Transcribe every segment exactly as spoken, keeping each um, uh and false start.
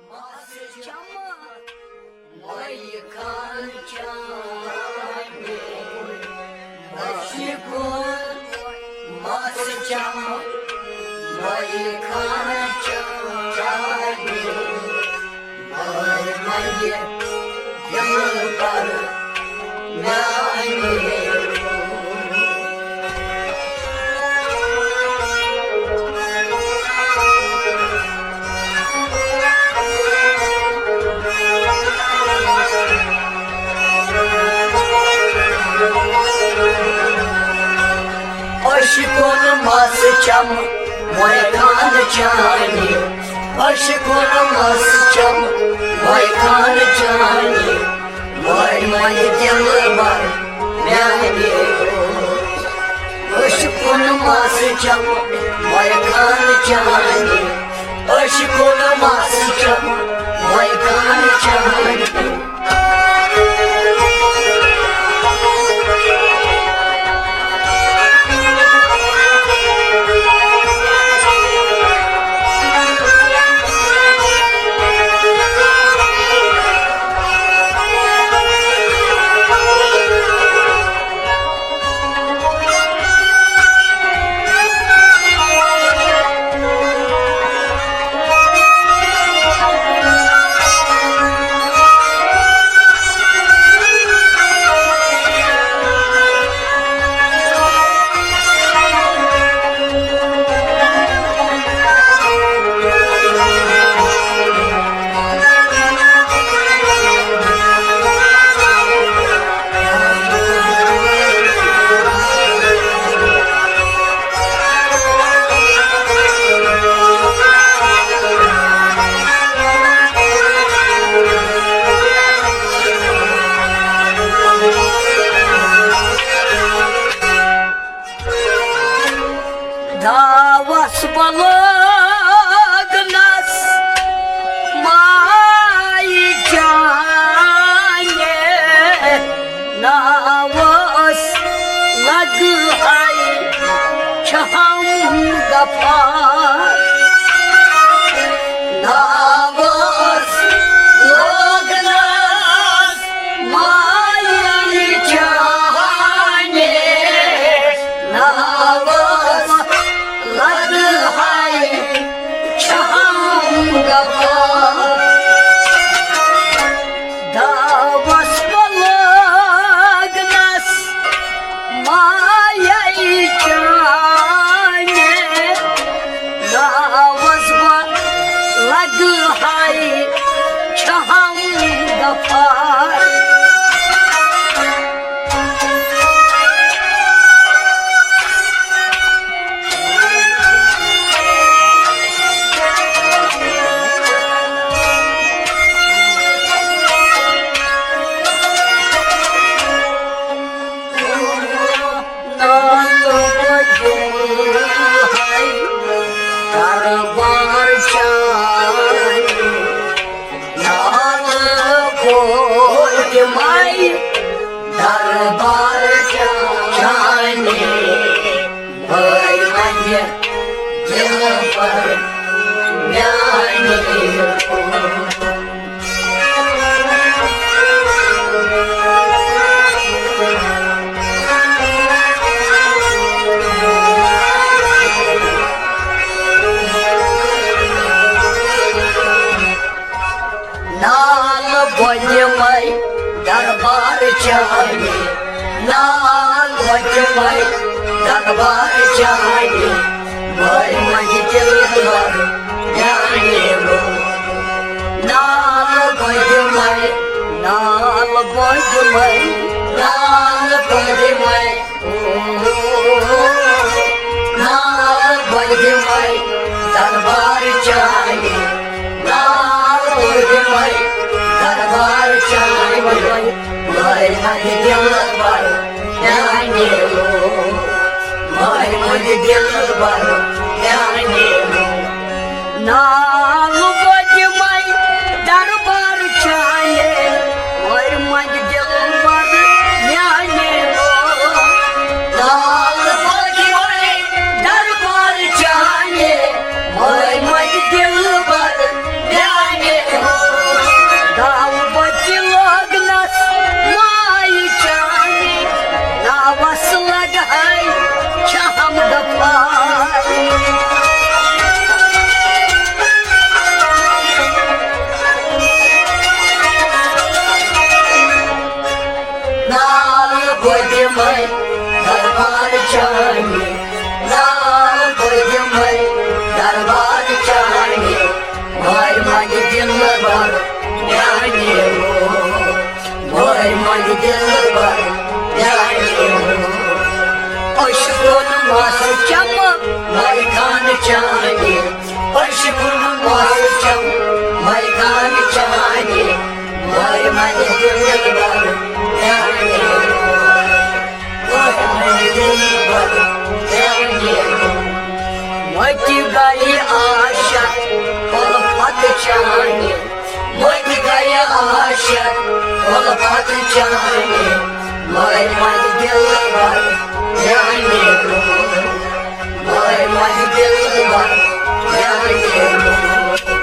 چمہٕ مۄیہِ خانہٕ چانہِ، أسۍ چھِ کُن مَس چمہٕ مۄیہِ خانہٕ چانہِ، مۄیہِ مۄیہِ دِلبر میانہِ۔ أسۍ چھِ کُن مَس چمہٕ مۄیہِ خانہٕ چانہِ، أسۍ چھِ کُن مَس چمہٕ مۄیہِ خانہٕ چانہِ، مۄیہِ مۄیہِ دِلبر میانہِ۔ أسۍ چھِ کُن مَس چمہٕ مۄیہِ خانہٕ چانہِ، أسۍ چھِ کُن مَس چمہٕ مۄیہِ خانہٕ چانہِ۔ داوس بہٕ لوگنس مایہِ جانہِ، ناوس لگہٕ ہاے چھہم غفار۔ ناوس لوگنس مایہِ جانہِ، ناوس لگہٕ ہاے چھہم غفار۔ داوس بہٕ لوگنس مایہِ جانہِ، ناوس بہٕ لگہٕ ہاے چھہم غفار۔ دربار چانہِ، نالہٕ بوجمے دربار چانہِ، بٲے ونہِ دلبر میانہِ۔ نال بۄنہِ مے دربار چانہِ، نال بۄنہِ مے دربار چانہِ، مٲلۍ مۄنجہِ دِلبر میانہِ۔ نال بۄنہِ مے، نال بۄنہِ مے، نال بۄنہِ مے۔ نال بۄنہِ مے دربار چانہِ، نال بۄنہِ مے دربار چانہِ، مٲلۍ مۄنجہِ دِلبر میانہِ۔ مٲلۍ مۄنجہِ دِلبر میانہِ۔ نال بۄنہِ مے دربار چانہِ، مٲلۍ مۄنجہِ دِلبر میانہِ۔ نال بۄنہِ مے دربار چانہِ، مٲلۍ مۄنجہِ دِلبر میانہِ۔ چانہِ، مٔتۍ گٔیہِ عاشق اُلفت چانہِ، مٲرۍ مٔتۍ دِلبر میانہِ روٗح، مٲرۍ مٔتۍ دِلبر میانہِ روٗح۔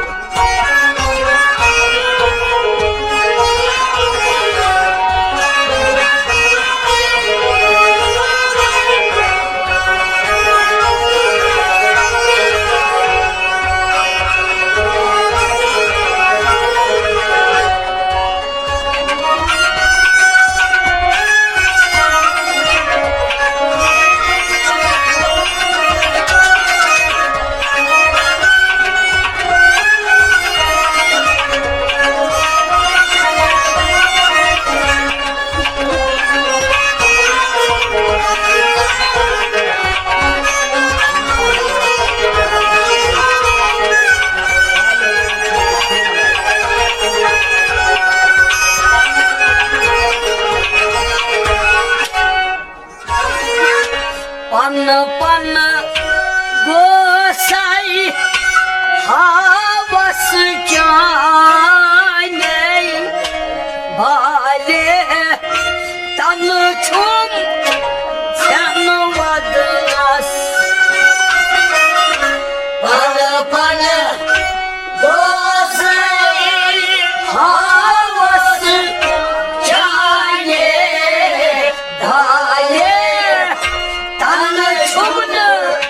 پن پن گوسائی ہاوس چانے بالے تن چھم ژھن ودنس۔ پن پن گوسائی ہاوس چانے دالے تن چھُم نہٕ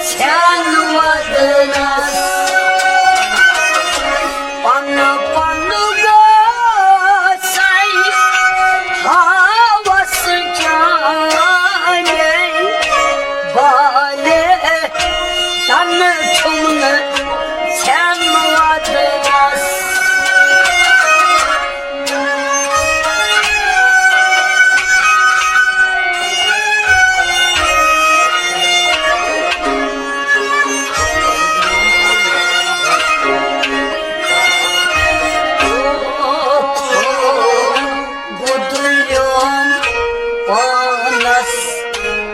ژھٮ۪ن ودنس۔ پن پن گوسائی ہاوس چانے بالے تن چھُم نہٕ ژھٮ۪ن ودنس۔ گُدریوم پانس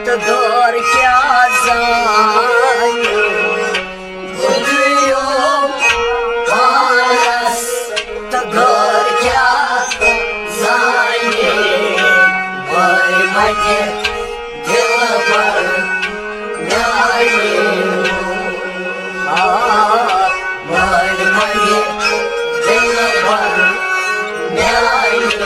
تہٕ دٲر کیٛاہ زانہِ۔ گُدریوم پانس تہٕ دٲر کیٛاہ زانہِ۔ مٲرۍ مٔنٛگۍ دِلبر میٛانہِ۔ آ، مٲرۍ مٔنٛگۍ دِلبر میٛانہِ۔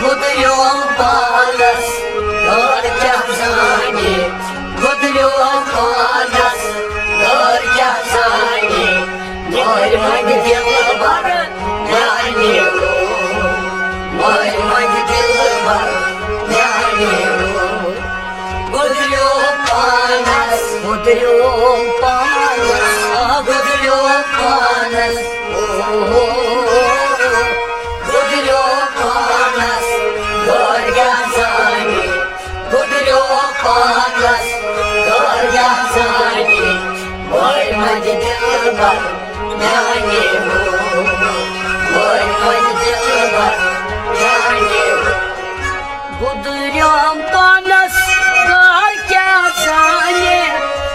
گُدریوم پانس دٲر کیٛاہ زانہِ، گُدریوم پانس دٲر کیٛاہ زانہِ، مٲرۍ مٔنٛگۍ دِلبر میٛانہِ، مٲرۍ مٔنٛگۍ دِلبر میٛانہِ۔ گُدریوم پانس، گُدریوم پانس، آ، گُدریوم پانس، او، گُدریوم پانس، دٲر کیٛاہ زانہِ، گُدریوم پانس، دٲر کیٛاہ زانہِ، مٲرۍ مٔنٛگۍ دِلبر میٛانہِ، مٲرۍ مٔنٛگۍ دِلبر میٛانہِ۔ گُدریوم پانس دٲر کیٛاہ زانہِ،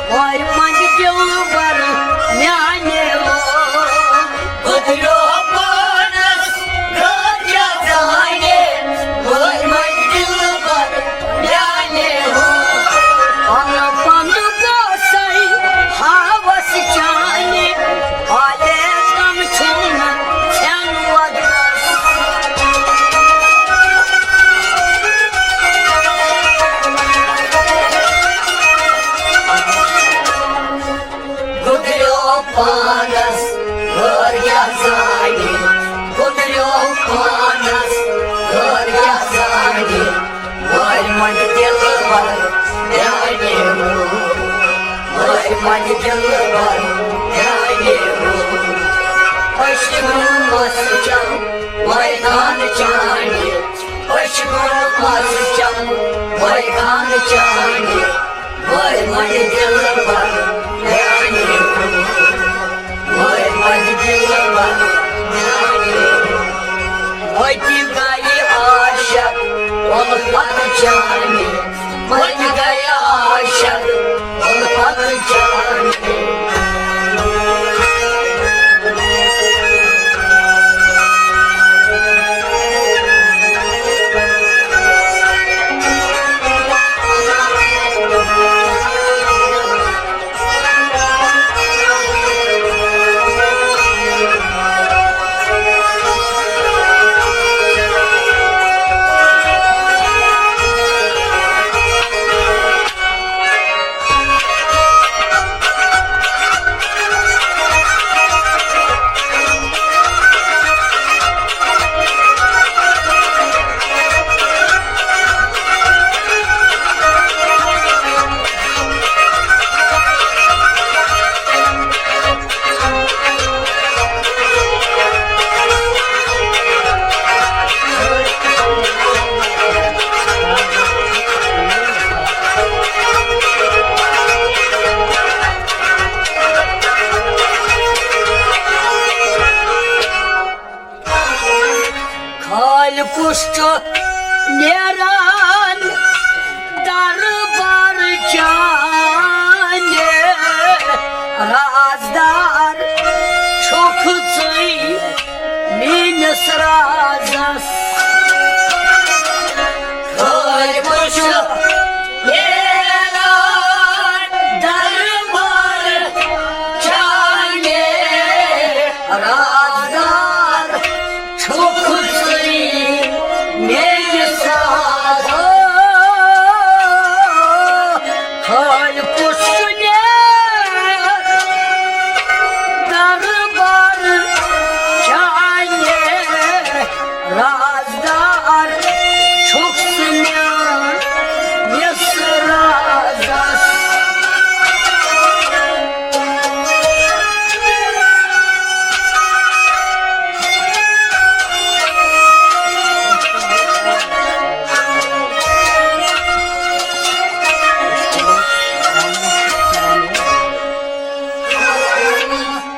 مٲرۍ مٔنٛگۍ دِلبر میٛانہِ۔ گُدریوم پانس دٲر کیٛاہ زانہِ، مٲرۍ مٔنٛگۍ دِلبر میٛانہِ۔ پن پن گوسائی ہاوس چانے، آلے تن چھُم ژھٮ۪ن ودنس۔ گُدریوم پانس دٲر کیٛاہ زانہِ، گُدریوم پانس دٲر کیٛاہ زانہِ، مٲرۍ مٔنٛگۍ دِلبر میٛانہِ، مٲرۍ مٔنٛگۍ دِلبر میٛانہِ۔ عشقہٕ مس چم مٲدان چانہِ، عشقہٕ مس چم مٲدان چانہِ، مٲرۍ مٔنٛگۍ دِلبر میٛانہِ، مٲرۍ جانے، مر گیا عاشق الفت جانے۔ خالقس چھُ نیران دربار چانہِ، رازدار چھُکھ ژٕے میٲنِس رازس۔ خالقس چھُ نیران دربار چانہِ، رازدار چھُکھ ژٕے میٲنِس رازس۔ خالقس چھُ نیران دربار چانہِ، رازدار چھُکھ ژٕ میٲنِس رازس۔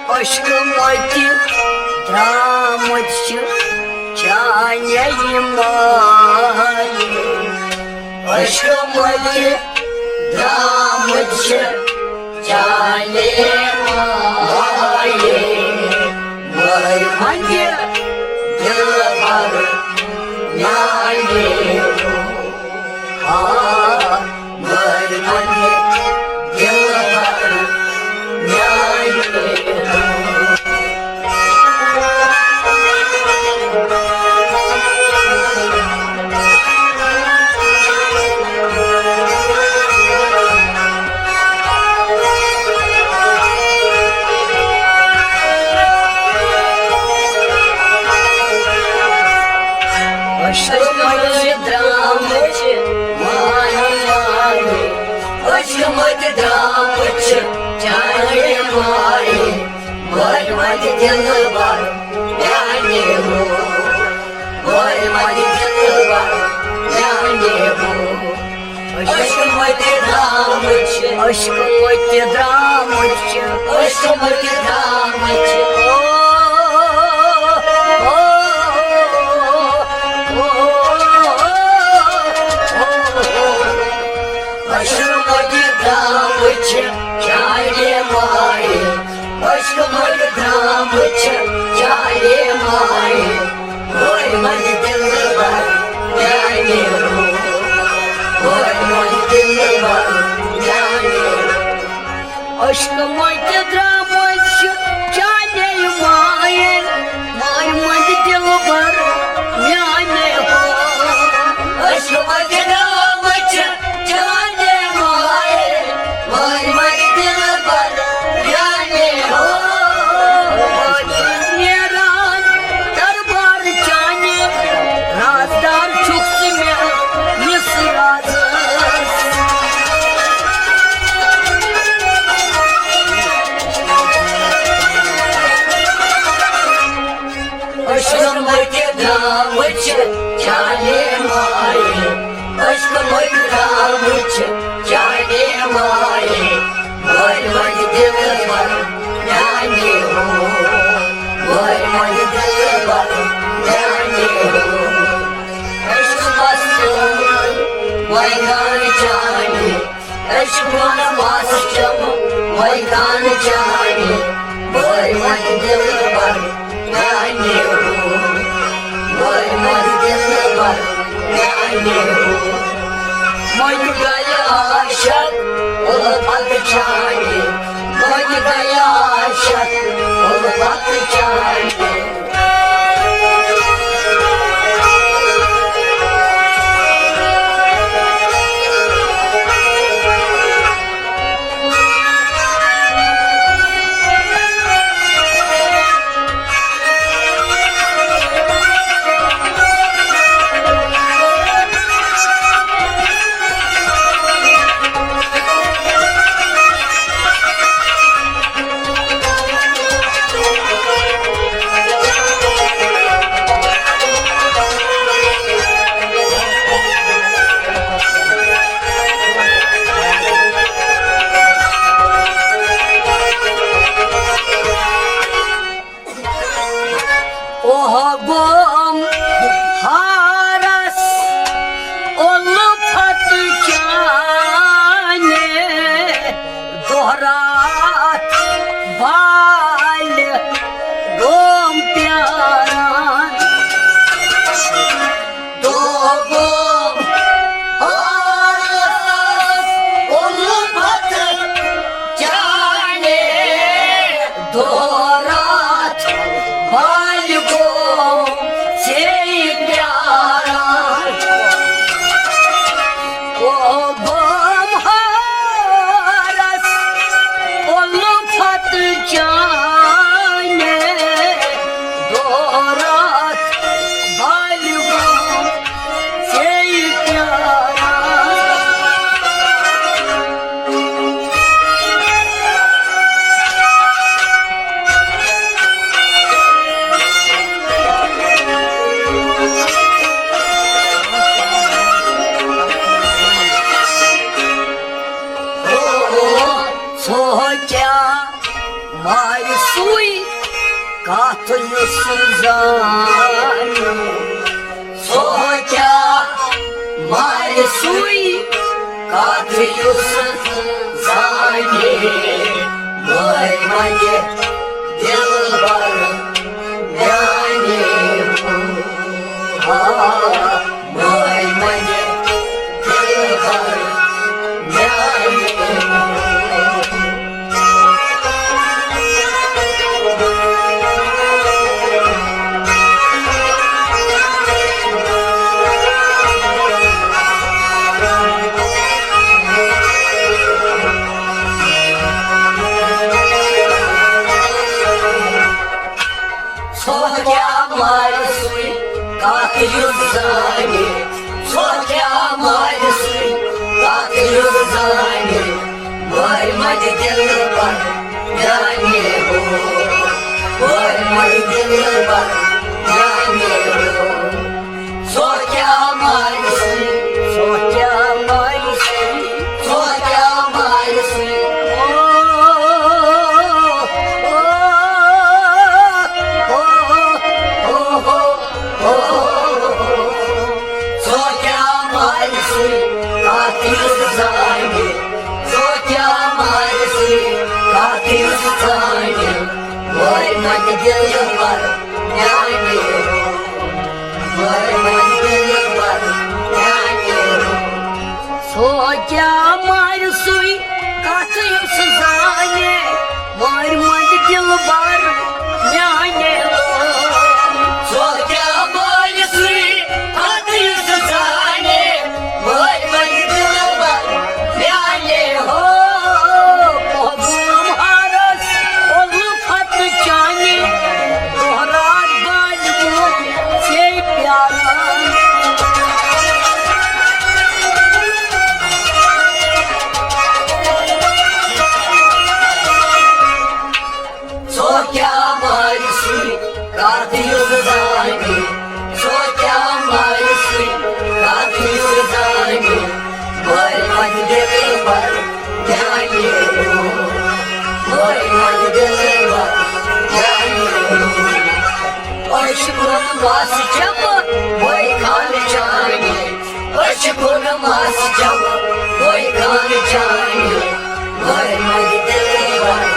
عشقہٕ مۄتہِ درٛامٕتۍ چھِ چانے مایہِ۔ عشقہٕ مۄتہِ درٛامٕتۍ چھِ چانے مایہِ۔ مٲرۍ منٛگہِ دِلبر میانہِ۔ آ، مٲرۍ منٛگہِ دِلبر میانہِ۔ عشقہٕ مۄتہِ درٛامٕتۍ چھِ مایہِ، مایہِ۔ عشقہٕ مۄتہِ درٛامٕتۍ چھِ چانے مایہِ۔ مٲرۍ منٛگہِ دِلبر میانہِ ہو، مٲرۍ منٛگہِ دِلبر میانہِ ہو۔ عشقہٕ مۄتہِ درٛامٕتۍ چھِ، عشقہٕ مۄتہِ درٛامٕتۍ چھِ، عشقہٕ مۄتہِ درٛامٕتۍ چھِ۔ او، او، او۔ عشقہٕ مۄتہِ درٛامٕتۍ چھِ چانے مایہِ۔ عشقہٕ مۄتہِ درٛامٕتۍ چھِ چانے مایہِ۔ مٲرۍ منٛگہِ دِلبر میانہِ ہو، مٲرۍ منٛگہِ دِلبر میانہِ ہو۔ عشقہٕ مۄتہِ درٛامٕتۍ چھِ چانے مایہِ، مٲرۍ منٛگہِ دِلبر میانہِ ہو۔ عشقہٕ مۄتہِ درٛامٕتۍ چھِ چانے مایہِ، مٲرۍ منٛگہِ دِلبر میانہِ ہو۔ نیران دربار چانہِ، رازدار چھُکھ ژٕ میٲنِس رازس۔ عشقہٕ مۄتہِ درٛامٕتۍ چھِ چانے مایہِ، عشقہٕ مۄتہِ درٛامٕتۍ چھِ چانے مایہِ۔ مٲرۍ منٛگہِ دِلبر میانہِ ہو، مٲرۍ منٛگہِ دِلبر میانہِ ہو۔ عشقہٕ مستوٗر جان چانہِ، بٲے مۄنہِ دِلبر میانہِ، بٲے مۄنہِ دِلبر میانہِ۔ مۄنہِ گٔیہِ عاشق اُلفت چانہِ، مۄنہِ گٔیہِ عاشق اُلفت چانہِ۔ اوہ گوم ہارس اُلفت چانہِ، دۄہ راتھ بالہِ گوم پیاران۔ دۄہ گوم ہارس اُلفت چانہِ، دۄہ راتھ بالہِ گوم ژے پیاران۔ او گوم ہارس اُلفت چانہِ، دۄہ راتھ بالہِ گوم ژے پیاران۔ سوچا مارِ سُے کتھ یُس زانہِ۔ سوچا مارِ سُے کتھ یُس زانہِ۔ مٲرۍ مۄنہِ دِلبر میانہِ۔ آ، مٲرۍ مۄنہِ دِلبر میانہِ۔ سوچا مارِ سُے کتھ یُس زانہِ۔ سوچا مارِ سُے کتھ یُس زانہِ۔ مٲرۍ مۄنہِ دِلبر میانہِ ہو، مٲرۍ مۄنہِ دِلبر میانہِ ہو۔ سوچا مارِ سُے، سوچا مارِ سُے، سوچا مارِ سُے۔ او، او، او، او۔ سوچا مارِ سُے کتھ یُس زانہِ۔ سوچا مارِ سُے کتھ یُس زانہِ۔ مٲرۍ مۄنہِ دِلبر میانہِ۔ مٲرۍ مۄنہِ دِلبر میانہِ۔ سوچا مارِ سُے کتھ یُس زانہِ۔ مٲرۍ مۄنہِ دِلبر میانہِ۔ سوچا مارِ سُے کتھ یُس زانہِ۔ مٲرۍ مۄنہِ دِلبر میانہِ ہو۔ پہلگام ہارس اُلفت چانہِ، دۄہ راتھ بالہِ گوم ژے پیاران۔ سوچا مارِ سُے کتھ یُس زانہِ۔ سوچا مارِ سُے کتھ یُس زانہِ۔ مٲرۍ مۄنہِ دِلبر میانہِ۔ مٲرۍ مۄنہِ دِلبر میانہِ۔ أسۍ چھِ کُن مس چمہٕ بٲے خانہٕ چانہِ۔ أسۍ چھِ کُن مس چمہٕ بٲے خانہٕ چانہِ۔ مٲرۍ مۄنہِ دِلبر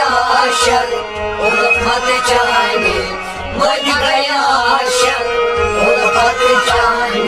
عاشق الفت چانی، مجھ گیا عاشق الفت چانی۔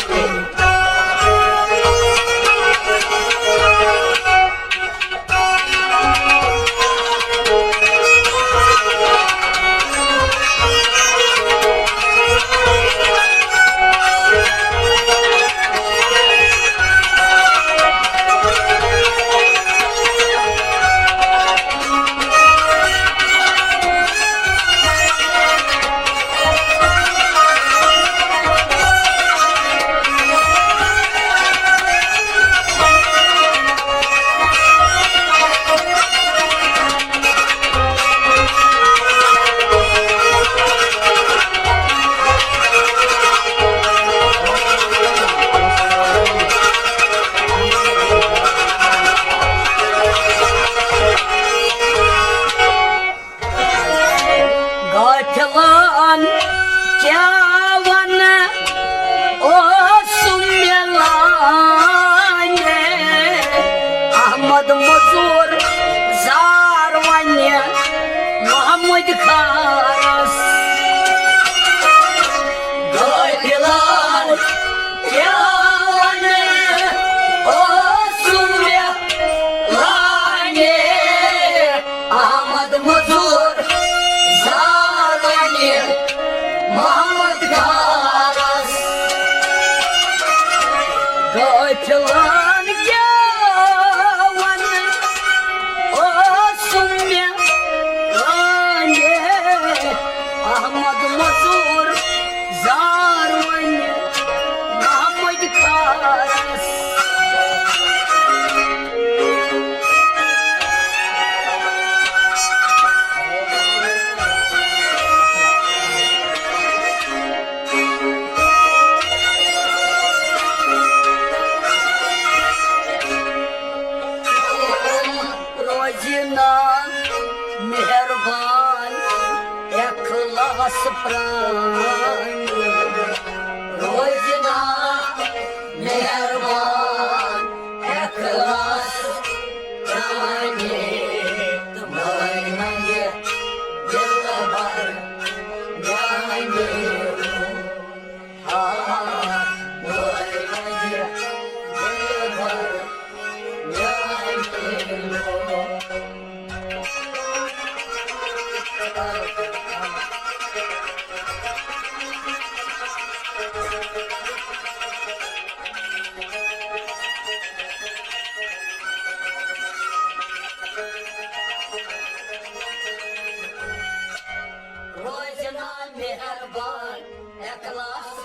غافلان کیٛاہ وَنہٕ اوسُم مےٚ لانہِ، احمد مزور زار وَنہِ محمد خانس۔ غافلان کیٛاہ وَنہٕ اوسُم مےٚ لانہِ، احمد مزور زار وَنہِ محمد خانس۔ غافلان کیٛاہ وَنہٕ اوسُم مےٚ لانہِ، احمد مزور زار وَنہِ محمد خانس۔ روزِ نا مہربان اخلاص پرٛانہِ، روزِ نا مہربان اخلاص پرٛانہِ، تہٕ مٲلۍ منٛگہِ دِلبر میٛانہِ۔ روزِ نا مہربان اخلاص